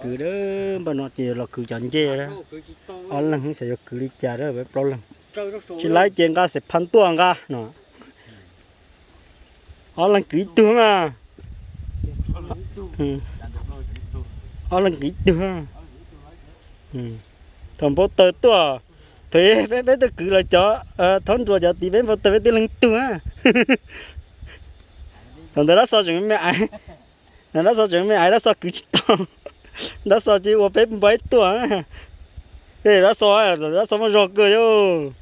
kwv, npaj no ces los kwv cov ncej. Ob leeg xyov yuav kwv li cas, peb plaub leeg. Tsis laib ces nqa xeem phaj tuaj nqa no. Ob leeg kwv ib tug mas. Ob leeg kwv ib tug. Thaum npau taws tuaj, thaum peb tuaj kwv lawv cov thaub nruas cov tid peb npau taws peb twb leeg tug. Thaum ntawd Dab Xo tseem me aiv, Dab Xo tseem me aiv, Dab Xo kwv tsis tau. Dab Xo ces ua peb npau taws tuaj. Dab Xo, Dab Xo muaj zog kawg yom.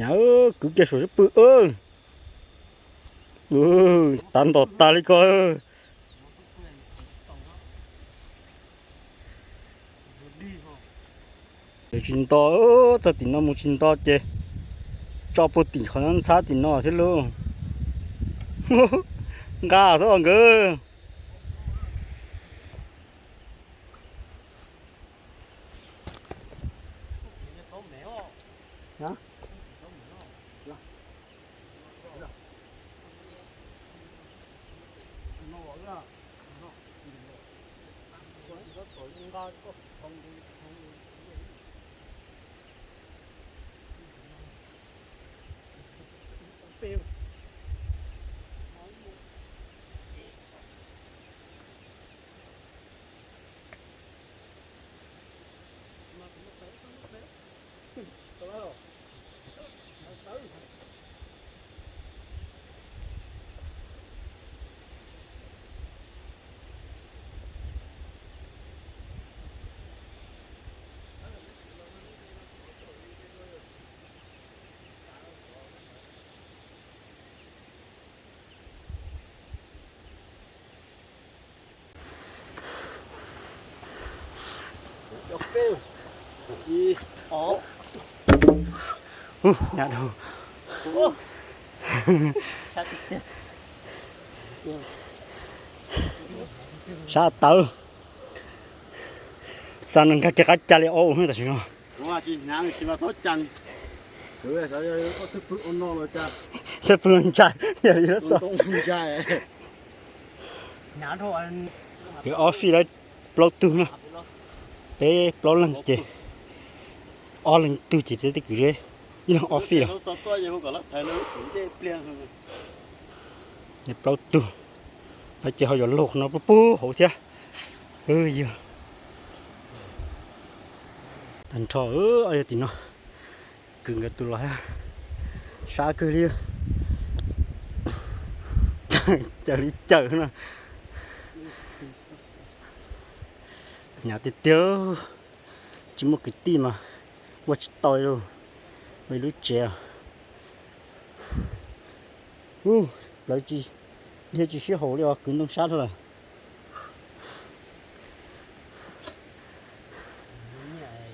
Nyab, kwv kiag saum sib pw. Tav ntom tas li ko. Tsis nto, txog tim no mus tsis nto ces tso puag tim qhov ntxhab tim no thiab lauj. Nqa xwb os nkawd. Ub, nyab dhau. Sab tawv. Xav nws nkag kiag qab cag li ob tam sim no. Xab pw ntshai, yog li lub xov. Kwv ob fij lawm, plaub tug na. Peb plaub leeg ces ob leeg tug ces peb twb kwv ib leeg ob fij lawm. Plaub tug, ces ho yuav luag no pub pub hauv thiab. Yog tag nrho, yog tim no kwv nkawd tus los thiab. Sab kawg li, caws li caws no. Hnyav tiag tiag, tsis muaj kwv tij mas ua tsis tau li, ua ib lub tsev. Ub, plawv tsis, dhia tsis sib haum li os, kwv ntoo sab dhau lawm.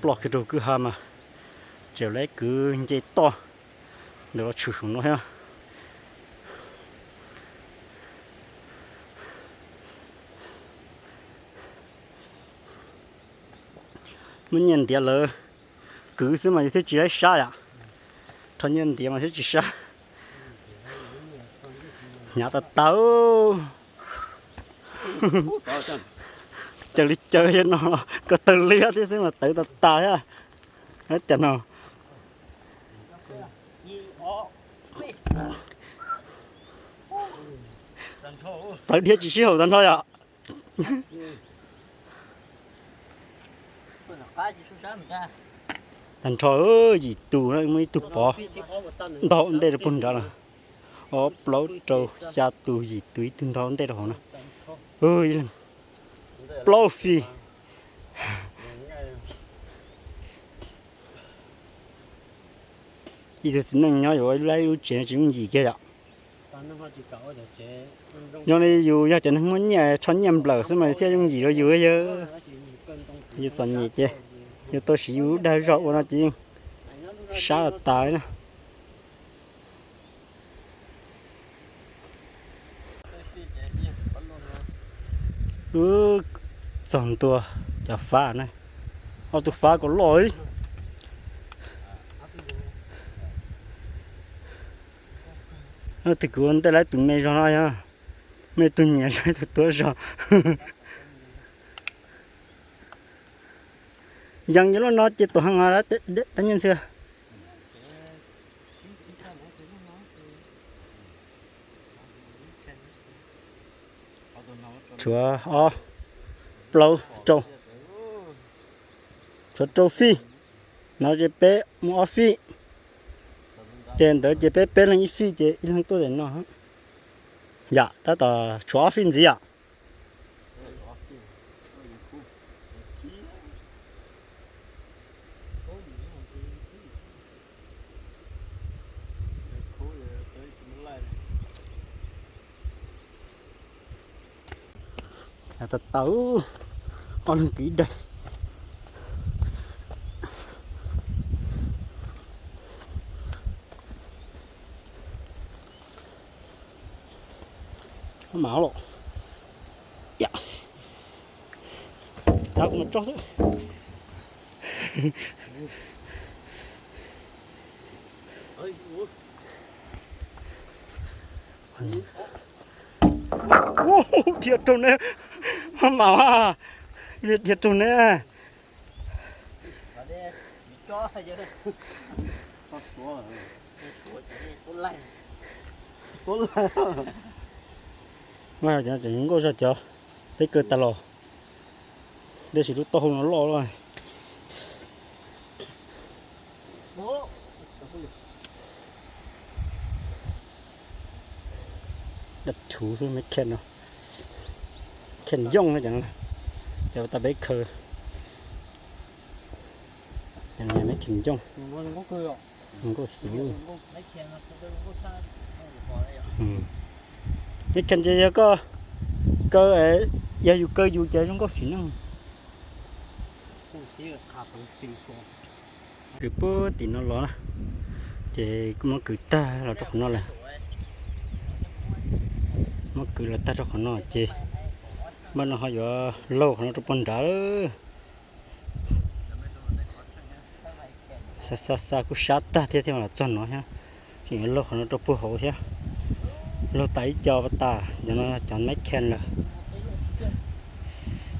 Ploj kiag rau kwj ha mas tseem lawv kwv nce toj ntawm los tshwm saum no thiab. Muab nyiaj ntiav lawv kwv xwb mas yus thiaj tsis laib sab yom. Rho nyiaj ntiav mas thiaj tsis sab. Hnyav tas tas. Caws li caws no, ko taw liab thiab xwb mas tawv tas tas thiab. Cas no plawv dhia tsis sib haum tag nrho yom. Tag nrho yim tus, muaj ib tug pov ntog ua ntej rau puag nrad lawm. Ob plaub rau xya tus, yim tus ib tug ntog ua ntej rau hauv na. Plaub fij. Ib tug txiv neej nyob yuav ua ib lub tsev tsis yooj yim kiag yom. Yog li yus yog cov neeg muaj nyiaj, rho nyiaj nplawm xwb mas thiaj yooj yim rau yus yog. Yus txom nyem ces yus tau siv yus lub dag zog ua no ces yeej sab tas tas li na. Wb txog ntua cov fab na, ob tug fab kom loj li. Tus kuv ua ntej lawv tus me zog no yog, me tug nyiam zog tus tuav zog. Yees yog lub no ces tus heev os, dab nyiaj ntxhw. Tshuav ob, plaub, rau, tshuav rau fij. No ces peb muaj ob fij, ces ntawd ces peb peb leeg ib fij ces ib leeg tuaj daim no. Yam tab tom tshuav ob fij ntxiv yom. Tau tau, ob leeg kwv ib daim. Mam los, tab kuv mus tso xwb. Dhia raug ne, mam, dhia raug ne. Mas cov nkauj zog cov peb kaw tas los, tab sis lub taub hau no loj loj. Dab thuv xwb, me kheej no, kheej yooj no, cov tas peb khaws, me kheej yooj, nkauj xwb. Me kheej ces yog koj kaw, yog yus kaw yus ces zoo nkauj sim neej. Kwv puag tim no los na, ces kuj muab kwv tag los rau qhov no lawm. Muab kwv los tag rau qhov no ces npaj no ho yuav laug qhov no rau puag nrad lawm. Xa xa xa kuj sab tag thiab thiaj los txog no thiab. Tseem yuav laug qhov no rau puag hauv thiab. Laug tas ib co pas tas, cov no cov nab khees lawm.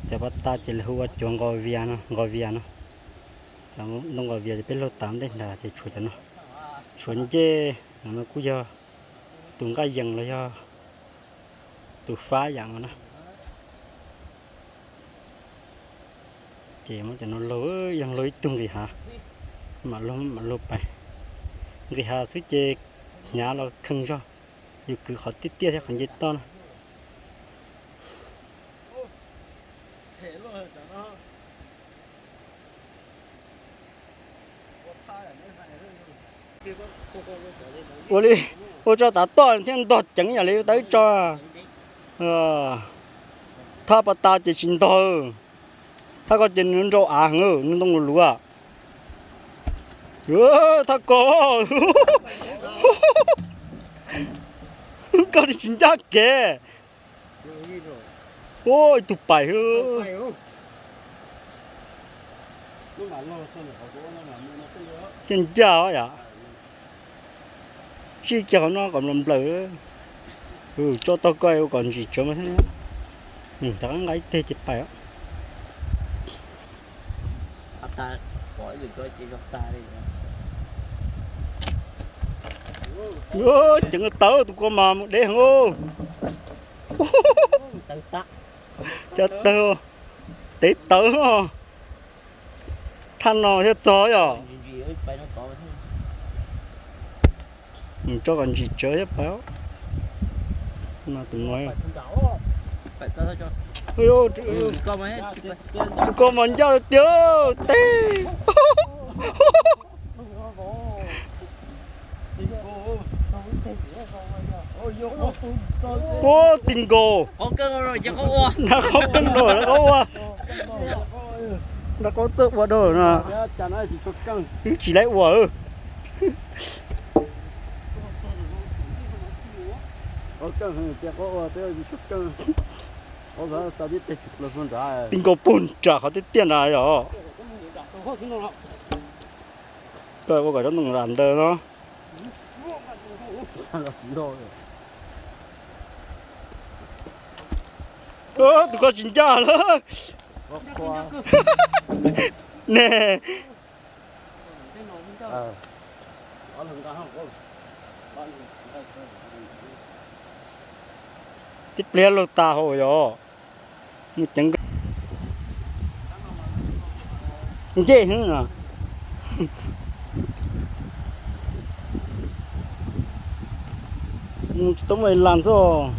Cov pas tas ces lawv hu ua cov nqos vias no, nqos vias no. Cov ntoo nqos vias ces peb laug tas ntej nrad ces tshuav cov no. Tshuav ncej no kuj yog tus nqaj yees los yog tus fab yam no na. Ces muab cov no laug, yog laug ib tug nqis hav, mam laug mam laug pais. Nqis hav xwb ces hnyav los kheej zog, yus kwv qhov tiaj tiaj thiab qhov nce toj na. Ua li, ua tso tav toj thiab ntog ceev yam li tau ib tso. Thaj pas tas ces tsis ntog. Thaj ko ces nws nrau av heev, nws ntoo luv luv. Thaj ko, koj tsis ncaj kev. Ua ib tug pais. Thiaj ncaj yom. Tsij kiag qhov no kom nplaws nplaws. Tso tog koj ua kom ntsim tsawv mas thiab. Rov qab nqa ib teg ces pais. Ceev tawv tus ko mas mus dev heev. Cov tawg, tev tawv. Thaj no thiaj txog yom. Tso kom ntsim tsawv thiab pais. No tus no, tus ko mas ncaj tiag teg. Ua ti nkaus, nrab qaub keej rau nrab qaub ua, nrab qaub txawj ua dhau no. Wb tsis laib ua. Ti nkaus puag nram qhov tiaj tiaj nrad yom. Koj ua kom tsob ntoo nram ntawd no. Tus ko tsis ncaj lawm ne. Tib pliag laug tas hauv yog mus ceev ncej heev. Mus tsis tau muaj ib las xwb.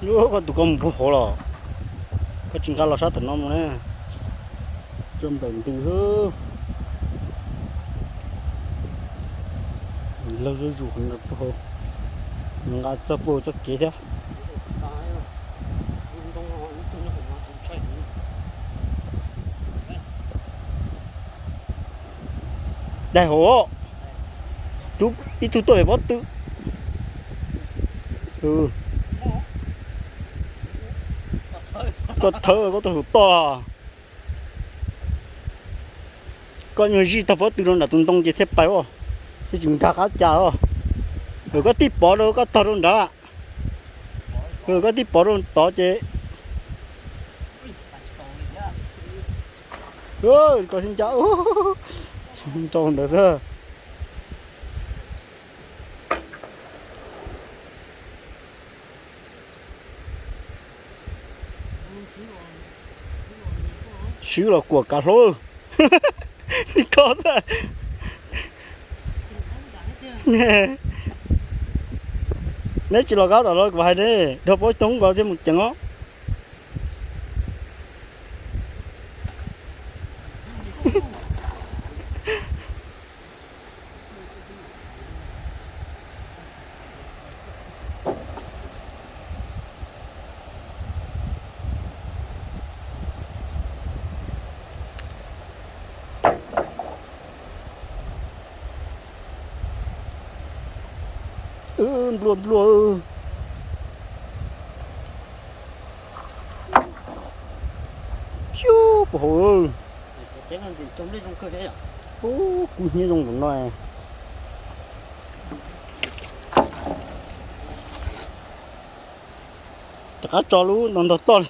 Koj tus ko mus puag hauv los, koj tsis nqa los sab tom no mus ne. Coj nplaim ntws xwb. Laug zuj zus qhov no puag hauv, nqa txog puag txoj kev thiab. Daig hauv, rub ib tug tuaj pem pob tw. Koj thawb koj tuaj hauv toj. Koj nyuag zij tag pob tw rau nram tus ntoo ces thiaj pais os, thiaj tsis nkag qab cas os. Koj tib pov rau koj tog rau nrad. Koj tib pov rau tod ces koj sib ncaj rau ntawd xwb. Swb los kuam kav hlaub. Koj xwb. Neb tsis los kab tom no kuv hais ne, dhau pob coob nkaus thiaj mus ceev os. Nplua nplua. Xyub puag hauv. Ub, kub hnyiab zoo npaum no. Rov qab tso lub ntau ntau toj li.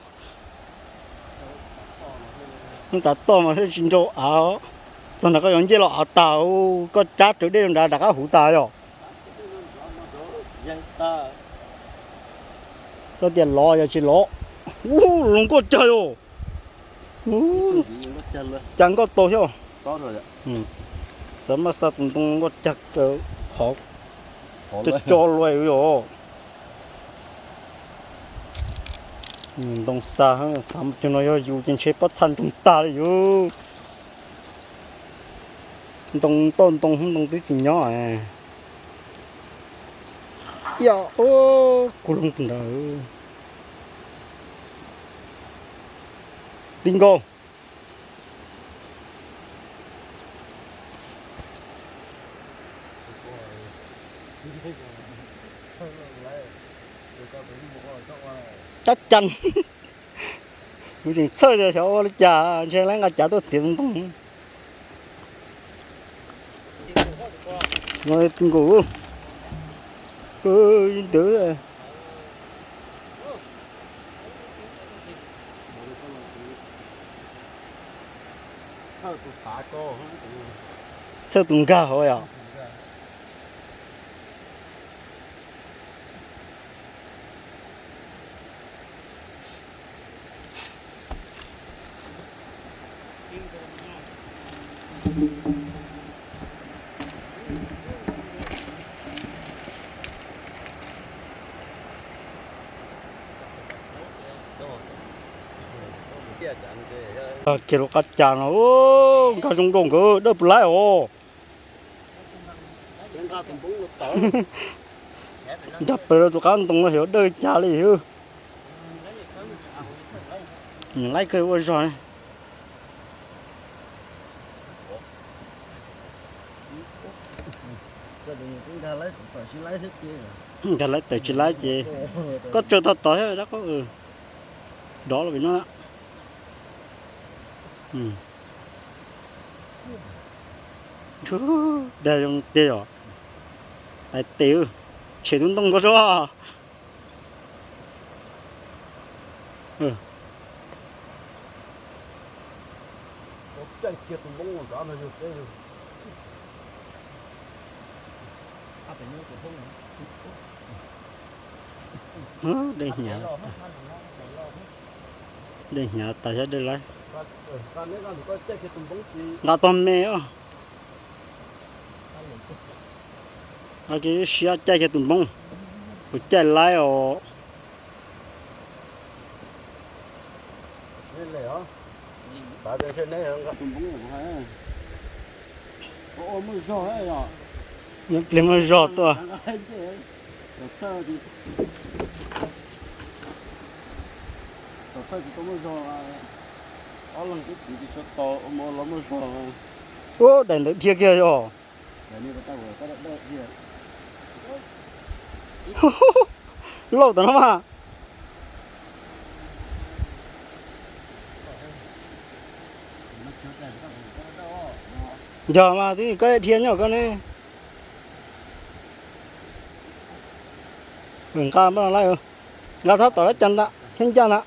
Lub tav toj mas thiaj tsis nrau av. Txog nrad koj yuav ncej los av tas, koj tsab rawv dej rau nrad rov qab huv tas yom. Koj tias lov yog tsis lov. Ub, loo nkauj cag yom. Cas nkauj tau thiab. Xav mas xa tus ntoo nkauj cag qhov co co luaj yom. Ntoo xa, xav mas cov no yog yus ces ntshe pob txha nroog tag li yus. Ntoo toj ntoo, ntoo twb tsis nyob. Yog, kuv loo tus ntawd. Ti nkaus. Tab cas kuv tseem txhawj tias xyov ua li cas ntshe lawv nqa cav tuaj txiav tus ntoo. Nkaus ntawd. Txhawj tus nkag hauv yom. Kiag lub qab cas no, nkag zoo nkauj nkawd dawb pus laib os. Nkag pem rau tus qab ntoo no xyov dawb cas li xwb. Laib kawg ua zog. Nkag laib tawm tsis laib ces koj tsaws tog tod thiab dab qab. Dov los pem no. Dag zoo tiag yom. Tais tes, tshem tus ntoo ko tso. Dej hnyav, dej hnyav tas xyov dej laib. Nqa tog me os. Nqa kiag siab caij kiag tus npoob, kuv caij laib os. Pliag muaj zog tuaj. Ub, daim ntawd dhia kiag yog. Lauj, tam no mas. Yog mas twb koj dhia nyob koj ne. Nqa npaj no laij, nqa thab tom lab cas ntag, cheeb ncaj ntag.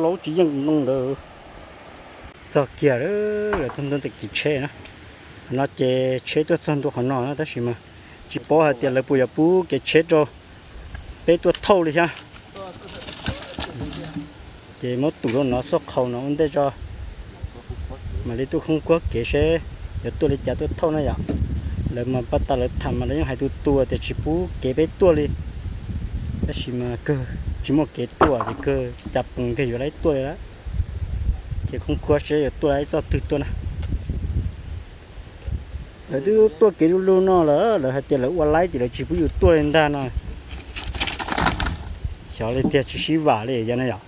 Lauj, tsis yeej tus ntoo ntawd. Txog kiag lawm, txog ntua ntawm kev tsheb na. Qhov no ces tsheb tuaj txog ntua qhov no na, tab sis mas tsis paub hais tias lawv puas yuav pub kev tsheb rau peb tuaj thauj li thiab. Ces muab tus rau no xuaj qhau no ua ntej tso, mam li tuaj khoob kuab kev seb yuav tuaj li cas tuaj thauj na yom. Lawv mas pab tas lawv tham mas lawv yeej hais tus tus tias tsis pub kev peb tuaj li. Tab sis mas kawg tsis muaj kev tuaj ces kawg cas poos kiag yuav laib tuaj li lawm. Ces khoob kuab seb yuav tuaj laib txoj twg tuaj na. Lawv twb tuaj kev lug lug no lawm, lawv hais tias lawv ua laib ces lawv tsis pub yus tuaj li ntag no. Xyov li tiag, tsis sib vam li yog na yom.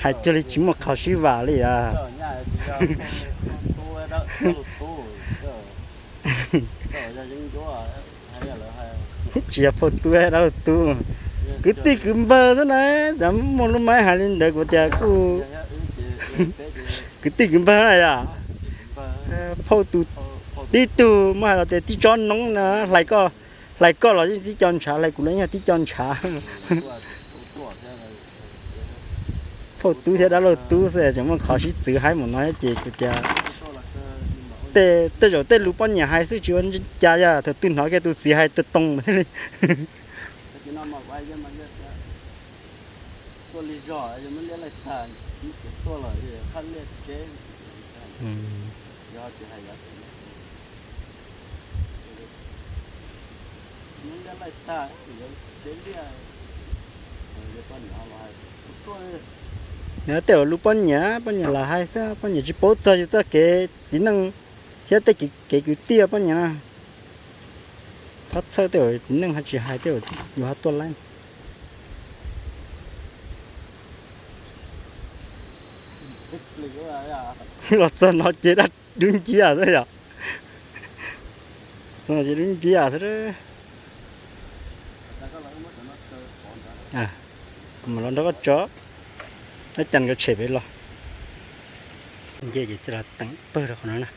Hais cuag li tsis muaj qhov sib vam li as. Tsis yog phauj tub dab laug tub, kwv tij kwv npawg xwb na. Muaj lub maib hais li ntawd kuv tias kuj kwv tij kwv npawg na yom. Phauj tus tib tug muab hais los tias tib tsob noob na, hlais koj los yeej tib co ntshav, hlais kuv los yeej tib co ntshav. Phauj tub thiab dab laug tub xwb tseem muaj qhov sib txwv haib mus no ces kuv tias tej zaum tej lus poj niam hais xwb tsis ua cas, yog thaum twg hnov kiag tus txiv hais tag too thiaj li. Nws tej zaum lus poj niam, poj niam lam hais xwb, poj niam tsis paub txog yus txoj kev txiv neej thiab tej kev kwv tij poj niam na. Thov txhawj tej zaum txiv neej ho tsis hais tej zaum yus ho tuaj laib. Los txog no ces dab dub nciab xwb yom. Txog no ces dub nciab xwb. Kuv mam los nrog koj tso, dab cas nkawd tshem pem los. Nce ces coj los teem pawg rau qhov no na.